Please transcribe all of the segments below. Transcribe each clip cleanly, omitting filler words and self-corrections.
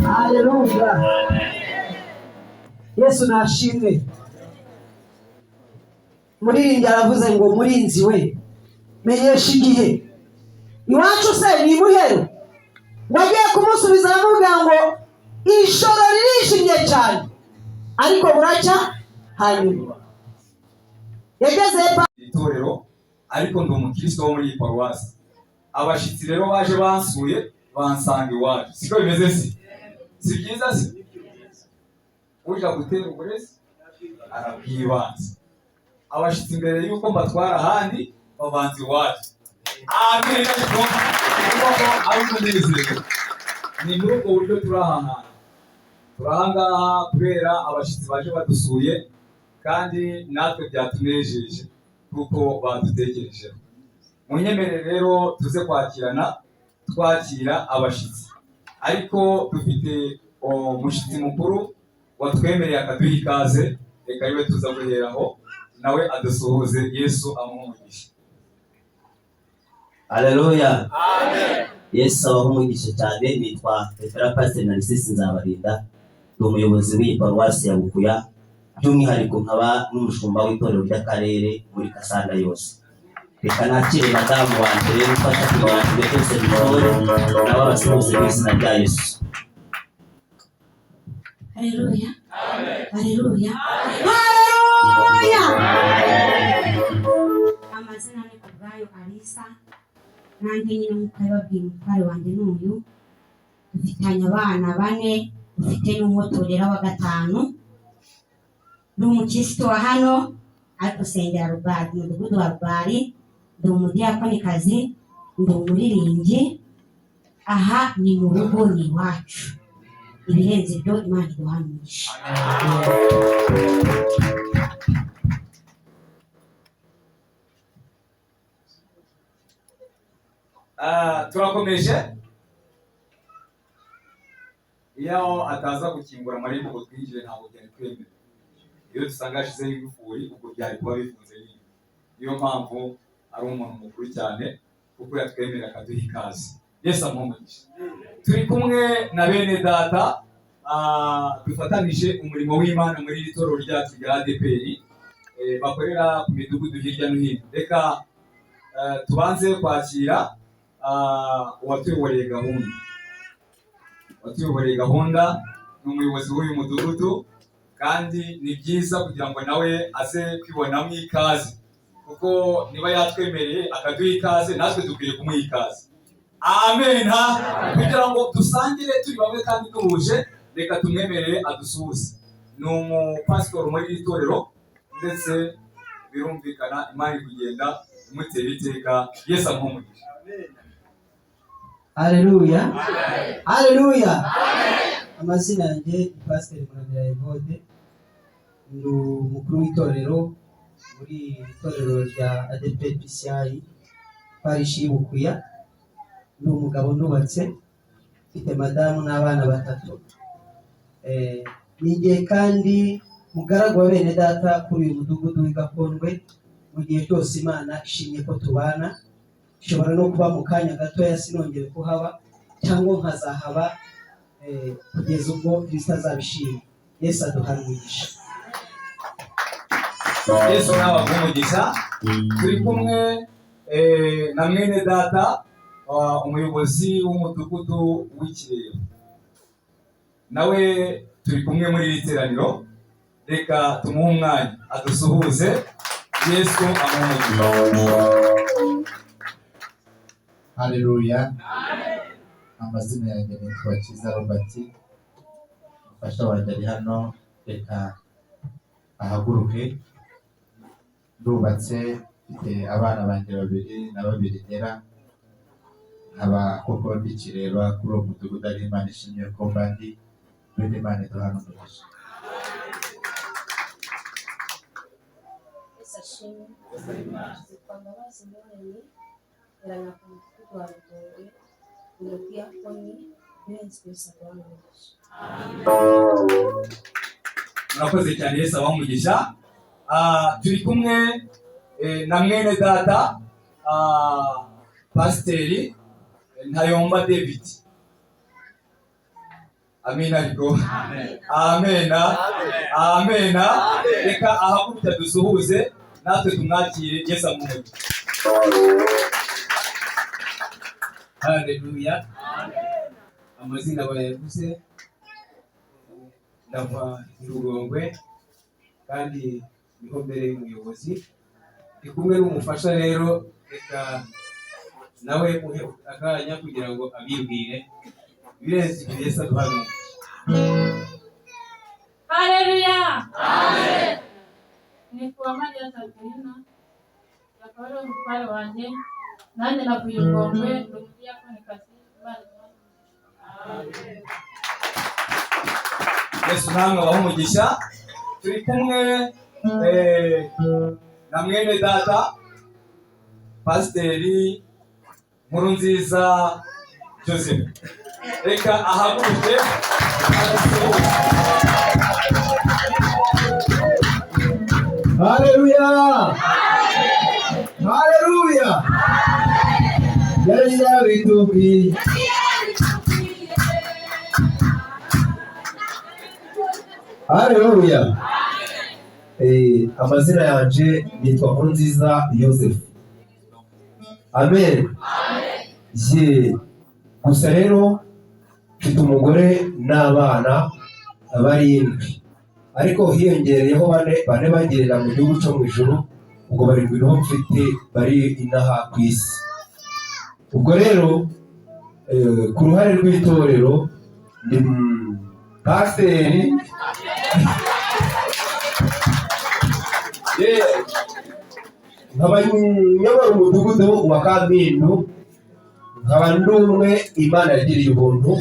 Haleluya. Yesu nashimwe. Muririmbyi aravuze ngo: "Murinzi we, menyesha igihe iwacu se ni imuhero." Ngo agiye kumusubiza, aramubwira ngo: "Ijoro ririjimye cyane, ariko buracya." Hanyuma yageze hepfo. Itorero, ariko ndi umukristo wo muri iyi paruwasi. Abashyitsi rero baje bansuye, bansanga iwacu. Siko bimeze? Si byiza? Si uja gutera uburezi arabwibanza. Abashyitsi, mbere y'uko mbatwara ahandi, babanza iwacu. Amen. Ariko ko ari umunezero. Ni muri ubwo buryo turi aha hantu, turi aha ngaha kubera abashyitsi baje badusuye, kandi natwe byatunejeje kuko badutekerejeho. Munyemerere rero tuze kwakirana, twakira abashyitsi, ariko dufite umushyitsi mukuru watwemereye akaduha ikaze. Reka ariwe tuza guheraho, nawe adusuhuze. Yesu amuhe umugisha. Haleluya! Yesu abaho umugisha cyane. Nitwa Reverend Pasiteri Narcisse Nzabarinda, ndi umuyobozi w'iyi paruwasi ya Bukuya, by'umwihariko nkaba n'umushumba w'itorero ry'akarere muri Kasanda yose. Reka nakire madamu wanjye rero ufasha kugira ngo ibyo byose bishobore, nawe abasuhuze mu izina rya Yesu. Haleluya! Haleluya! Haleluya! Amazina ni Kubwayo Alisa. Nanjye nyine nk'uko yababwiye, umutware wanjye ni uyu. Dufitanye abana bane, dufite n'uwo turera wa gatanu. Ndi umukristo wa hano, ariko sengera Rugari, umudugudu wa Rugari. Ndi umudiyakonikazi, ndi umuririmbyi. Aha ni mu rugo, ni iwacu. Ibirenze ibyo, Imana iduhana umugisha. Ah, turakomeje. Iyo ataza gukingura amarembo ngo twinjire, ntabwo byari kwemera. Iyo dusanga yashyizeho ingufuri, ubwo byari kuba bifunze nyine. Niyo mpamvu ari umuntu mukuru cyane, kuko yatwemerera akaduha ikaze. Yesu amuhe umugisha. Turi kumwe na bene data, dufatanije umurimo w'Imana muri iri torero ryacu rya ADEPR, bakorera ku midugudu hirya no hino. Reka tubanze kwakira uwatuyoboreye gahunda. Uwatuyoboreye gahunda ni umuyobozi w'uyu mudugudu, kandi ni byiza kugira ngo nawe aze kwibonamo ikaze, kuko niba yatwemereye akaduha ikaze, natwe dukwiye kumuha ikaze. Amen. Kugira ngo dusangire turi bamwe kandi duhuje, reka tumwemerere adusuhuze. Ni umupasitori muri iri torero, ndetse birumvikana Imana iri kugenda imutera iteka. Yesu amuhe umugisha. Haleluya! Haleluya! Amazina yanjye ni Pasiteri Muramira Evode, ndi umukuru w'itorero muri iri torero rya ADEPR PCI, parishi y'Ibukuya. Ndi umugabo, ndubatse, mfite madamu n'abana batatu. Ni igihe kandi mugaragu wa bene data kuri uyu mudugudu w'i Gakondwe. Mu gihe cyose Imana ishimye ko tubana, ishobora no kuba mu kanya gatoya sinongere kuhaba, cyangwa nkazahaba kugeza ubwo Kristo azabishima. Yesu aduhana umugisha. Yesu nawe aguhe umugisha. Turi kumwe na mwene data, umuyobozi w'umudugudu w'Ikireba, nawe. Turi kumwe muri iri teraniro, reka tumuhe umwanya adusuhuze. Yesu amuhe umugisha. Haleluya. Amazina yanjye nitwa Kiza Robert. Umufasha wanjye ari hano, reka ahaguruke. Ndubatse, mfite abana banjye babiri na babiri ngera, nkaba koko ndikireba kuri uwo mudugudu ari Imana ishimye ko mba ndi, bene Imana iduhana umugisha. Yesu ashimwe. Nitwa Mbabazi Moreni, nkorera ku mudugudu wa Rudonge, umudiyakoni. Birenze Yesu aduhane umugisha. Murakoze cyane, Yesu abahe umugisha. Turi kumwe na mwene data, pasiteri Ntayomba David. Amina, ariko amena, amena. Reka ahaguruke dusuhuze natwe tumwakire. Yesu amuhe. Haleluya. Amazina bayavuze, ndava i Rugongwe kandi niho mbere y'umuyobozi. Ndi kumwe n'umufasha rero, reka nawe uhe akanya kugira ngo abibwire. Ibirenze ibyo, Yesu aduhane umugisha. Haleluya! Nitwa Mariya Jacqueline, akaba ari umutware wanjye, nanjye navuye Rugongwe, ndi umudiyakonikazi. Imana iduhane umugisha. Yesu namwe abahe umugisha. Turi kumwe na mwene data pasiteri Nkurunziza Joseph, reka ahaguruke adusuhuze. Haleluya! Haleluya! Yari yabitubwiye. Haleluya! Amazina yanje nitwa Nkurunziza Joseph. Amen. Ye. Gusa rero mfite umugore n'abana barindwi, ariko hiyongereyeho bane, bane bagerera mu gihugu cyo mu ijuru, ubwo barindwi niho mfite bari inaha ku isi. Ubwo rero ku ruhare rw'itorero ndi pasiteri. Nkaba nyobora umudugudu wa Kampindu, nkaba ndi umwe Imana yagiriye ubuntu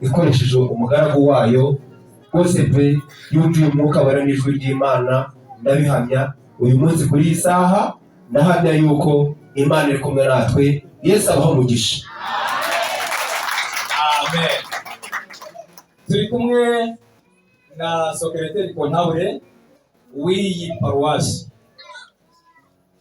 ikoresheje umugaragu wayo rwose pe, yumviye umwuka wera n'ijwi ry'Imana. Ndabihamya uyu munsi kuri iyi saha, ndahamya yuko Imana iri kumwe natwe. Yesu abaho umugisha. Amen. Turi kumwe na sokereteri kontabure w'iyi paruwasi,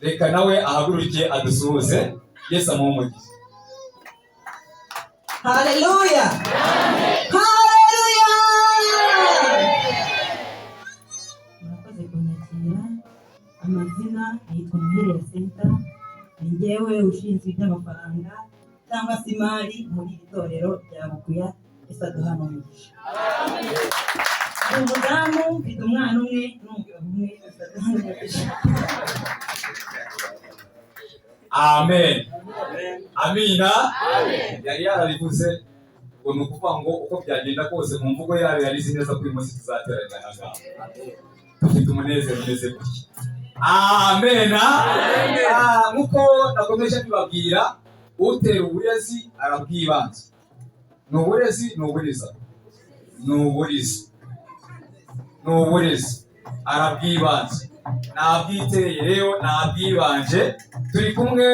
reka nawe ahaguruke adusuhuze. Yesu amuhe umugisha. Haleluya! Haleluya! Murakoze kunyakira. Amazina yitwa Muhire Senta, ni njyewe ushinzwe iby'amafaranga cyangwa se imari muri iri torero rya Bukuya. Yesu aduhane umugisha. Ndi umudamu, mfite umwana umwe n'umugabo umwe. Yesu aduhane umugisha. Amen, amina. Yari yarabivuze ngo ni ukuvuga ngo uko byagenda kose, mu mvugo yayo yari izi neza ko uyu munsi tuzateranira aha ngaha dufite umunezero umeze gutya. Amena. Nk'uko nakomeje mbibabwira, utera uburezi arabwibanza. Ni uburezi, ni uburiza, ni uburiza, ni uburezi, arabwibanza. Nabwiteye rero, nabwibanje. Turi kumwe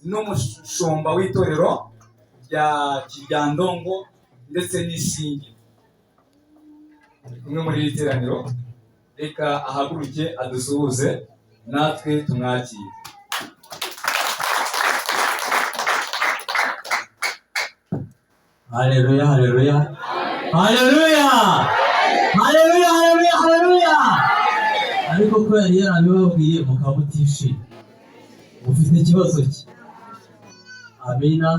n'umushumba w'itorero rya Kiryandongo ndetse n'Isingi. Turi kumwe muri iri teraniro, reka ahaguruke adusuhuze natwe tumwakire. Haleluya, haleluya, haleluya, haleluya, haleluya, haleluya. Ariko ko yari yarabibabwiye mukaba mutishimye, mufite ikibazo ki? Amina.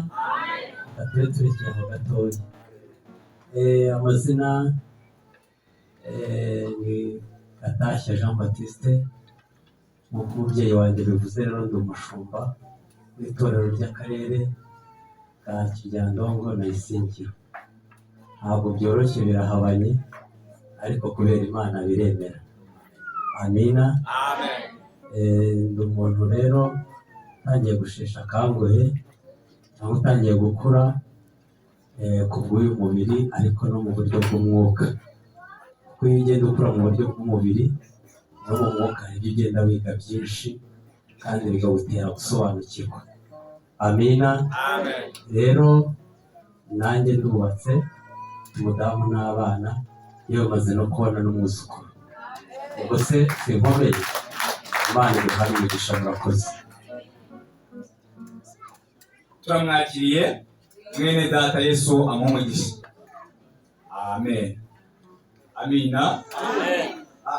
Reka tube turekeye aho gatoya. Amazina ni Gatashya Jean Baptiste. Nk'uko umubyeyi wanjye bivuze rero, ndi umushumba w'itorero ry'akarere ka Kiryandongo na Isingiro. Ntabwo byoroshye, birahabanye, ariko kubera Imana biremera. Amina. Ndi umuntu rero utangiye gushesha akanguhe cyangwa utangiye gukura ku bw'uyu mubiri, ariko no mu buryo bw'umwuka, kuko iyo ugenda ukura mu buryo bw'umubiri no mu mwuka, hari ibyo ugenda wiga byinshi kandi bikagutera gusobanukirwa. Amina. Rero nanjye ndubatse, umudamu n'abana, yewe maze no kubona n'umwuzukuru. Ubwo se sinkomeye? Imana iduhane umugisha. Murakoze. Turamwakiriye mwene data, Yesu amuhe umugisha. Amen, amina.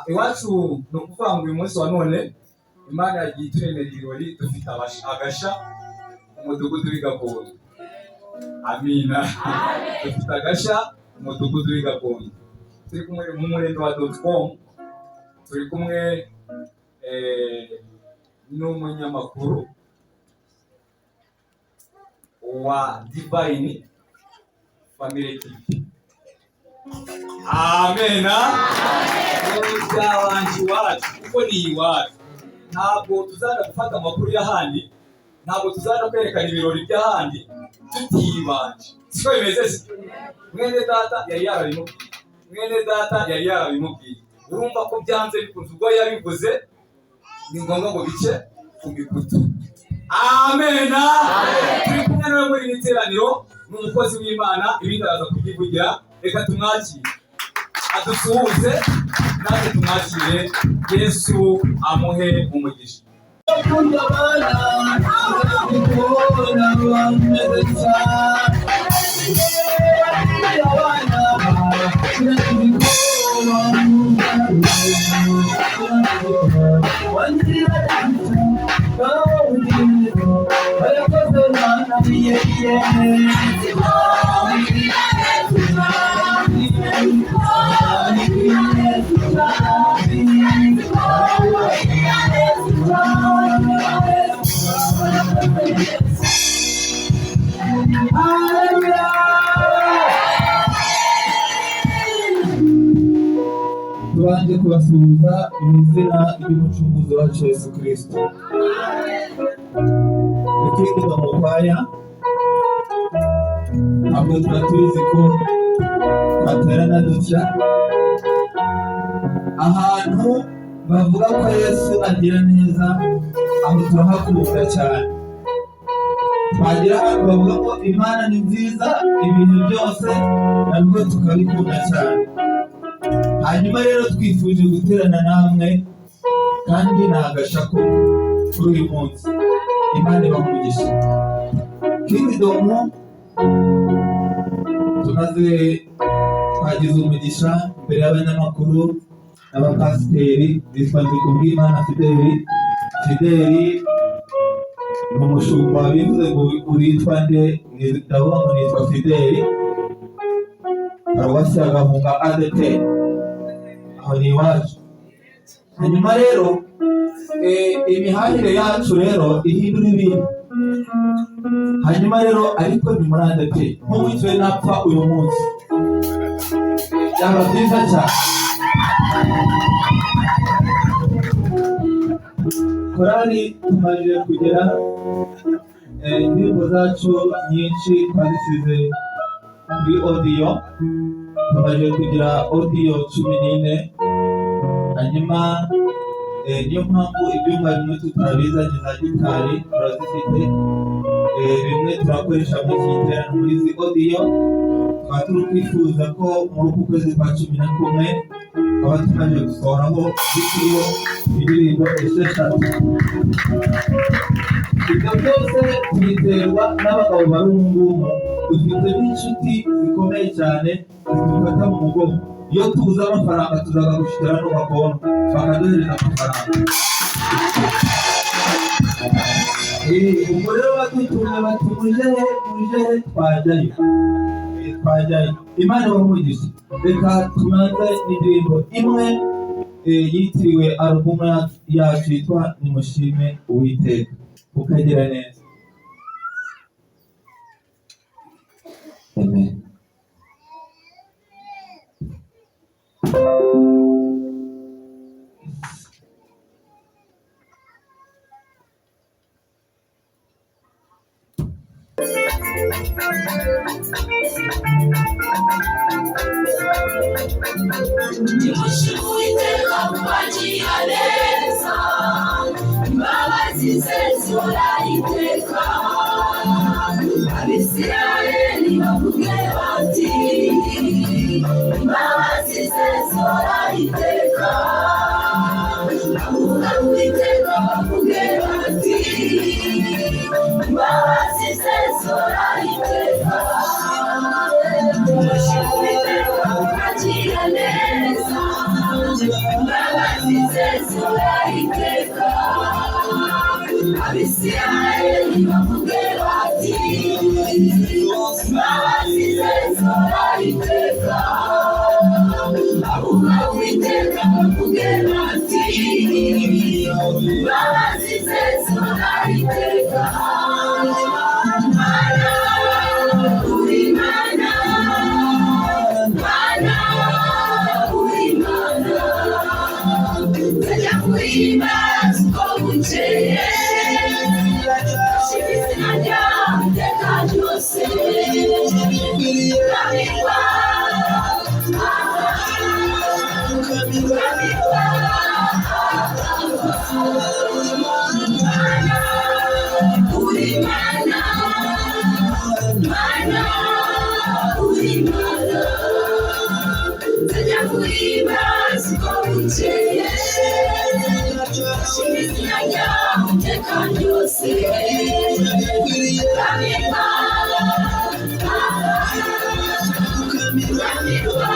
Iwacu ni ukuvuga ngo uyu munsi wa none Imana yagiye ituremera ibirori. Dufite agasha umudugudu w'igakondo. Amina. Dufite agasha umudugudu w'igakondo. Turi kumwe mu murenge wa .com, turi kumwe n'umunyamakuru wa Divine Family TV. Amena. Byabanje iwacu kuko ni iwacu. Ntabwo tuzaza gufata amakuru y'ahandi, ntabwo tuzaza kwerekana ibirori by'ahandi tutibanje. Siko bimeze se? Mwene data yari yarabimubwiye, mwene data yari yarabimubwiye. Urumva ko byanze bikunze, ubwo yabivuze ni ngombwa ngo bice ku mikutu. Amena. Turi kumwe nawe muri iri teraniro, ni umukozi w'Imana, ibindi araza kubyivugira. Reka tumwakire adusuhuze, natwe tumwakire. Yesu amuhe umugisha. Tubanje kubasuhuza mu izina ry'Umucunguzi wacu Yesu Kirisito. Twiga mu kwaya, ntabwo tuba tubizi ko twaterana dutya ahantu bavuga ko Yesu agira neza, aho turahakunda cyane. Twagera ahantu bavuga ko Imana ni nziza ibintu byose, nabwo tukabikunda cyane. Hanyuma rero twifuje guterana namwe, kandi ni agashako kuri uyu munsi. Imana ibahe umugisha. Kingdom tumaze twagize umugisha imbere y'abanyamakuru n'abapasiteri. Nitwa Nzikubwimana Fideli. Fideli ni umushumba. Bivuze ngo uritwa nde? Ndavuga ngo nitwa Fideli, paruwasi ya Gahunga ADT, aho ni iwacu. Hanyuma rero imihahire yacu rero ihindura ibintu. Hanyuma rero ariko ni muri ADT, nk'uwitwe napfa uyu munsi byaba byiza cyane. Korali tumaze kugera, indirimbo zacu nyinshi twazisize kuri audio, tumaze kugira audio 14. Hanyuma niyo mpamvu ibyuma bimwe tutabizanye, za gitari turazifite, bimwe turakoresha muri iki giterane muri izi audio. Tukaba turi kwifuza ko muri uku kwezi kwa 11 tukaba tumaze gusohoraho zikiriho indirimbo 6. Ibyo byose tubiterwa n'abagabo bari ubu ngubu. Dufite n'inshuti zikomeye cyane zidufata mu mugongo. Iyo tubuze amafaranga tuzaga gushyikira no bakabona bakaduhereza amafaranga. Ubwo rero badutumye bati muje he, muje he, twajyayo. Twajyayo. Imana ibahe umugisha. Reka tubanze n'indirimbo imwe yitiriwe alubumu yacu yitwa Nimushime Uwiteka ukagira neza. Amen. Nimushime Uwiteka kuko agira neza, imbabazi ze zihora iteka. Abisirayeli bavuge bati, imbabazi ze zihora iteka. Abubaha Uwiteka bavuge bati, imbabazi ze zihora iteka. Nimushime Uwiteka kuko agira neza, imbabazi ze zihora iteka. Abisirayeli bavuge bati, imbabazi ze zihora iteka. Abubaha Uwiteka bavuge bati, imbabazi ze zihora iteka. Mana, uri Mana, Mana, uri Mana, nzajya kuhimbaza uko bukeye, nshima izina ryawe iteka ryose. Ndamirwa, ndamirwa, Mana, uri Mana, Mana, uri Mana, nzajya kuhimbaza uko bukeye, nshima izina ryawe iteka ryose. Ndamirwa, ndamirwa.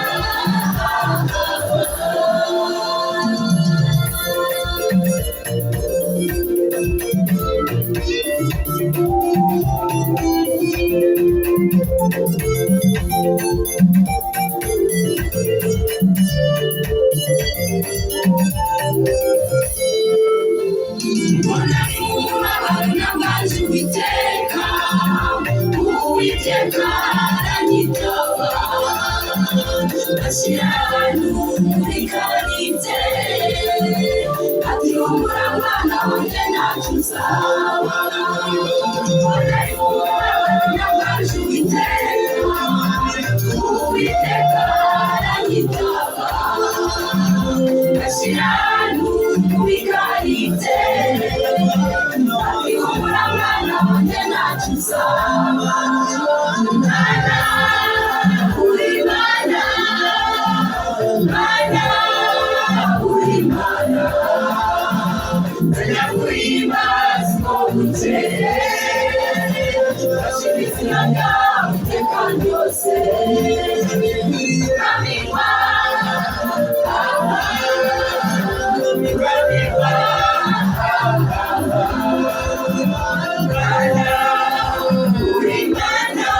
Mbona umubabaro nabanje Uwiteka, Uwiteka aranyitaba, ashyira abantu muri karite, ati humura mwana wanjye ntacyo uzaba. Mbona umubabaro nabanje Uwiteka, Uwiteka aranyitaba, ashyira abantu muri karite, ati humura mwana wanjye ntacyo uzaba. Mana, uri Mana, Mana, uri Mana, nzajya kuhimbaza uko bukeye, nshima izina ryawe iteka ryose. Ndamirwa, ndamirwa, Mana, uri Mana,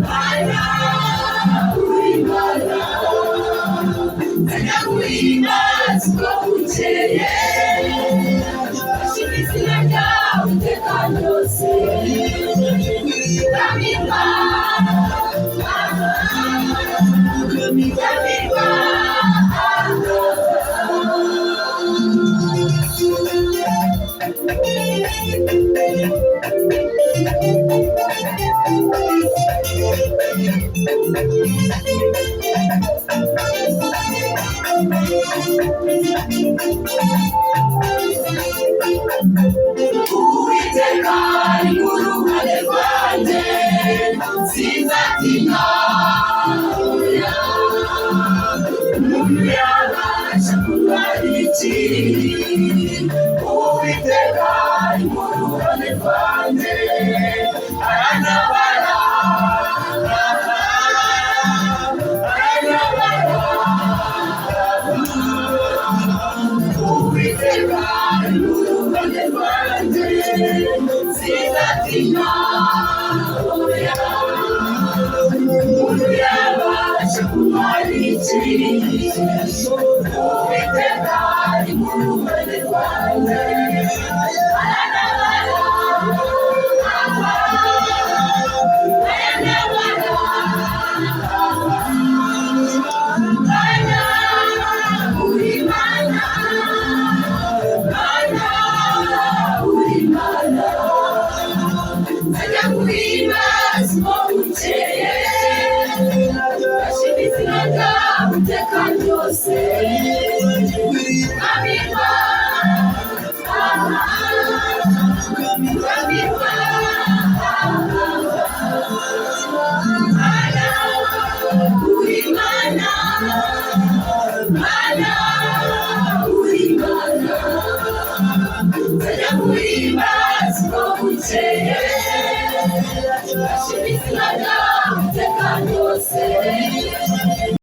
Mana, uri Mana, nzajya kuhimbaza uko bukeye, nshima izina ryawe iteka ryose. Ndamirwa, ndamirwa. Uwiteka ari mu ruhande rwanjye, sinzatinya. Umuntu yabasha kurwanya iki? Uwiteka ari mu ruhande rwanjye, arantabara, arantabara. Uwiteka ari mu ruhande rwanjye, sinzatinya. byinshi. Uwiteka ari mu ruhande rwanjye, arantabara, arantabara. Mana, uri Mana, Mana, uri Mana. Ajya guhimbaza uwo bukeye, ashima izina ryawe iteka ryose. Amirwa, amirwa.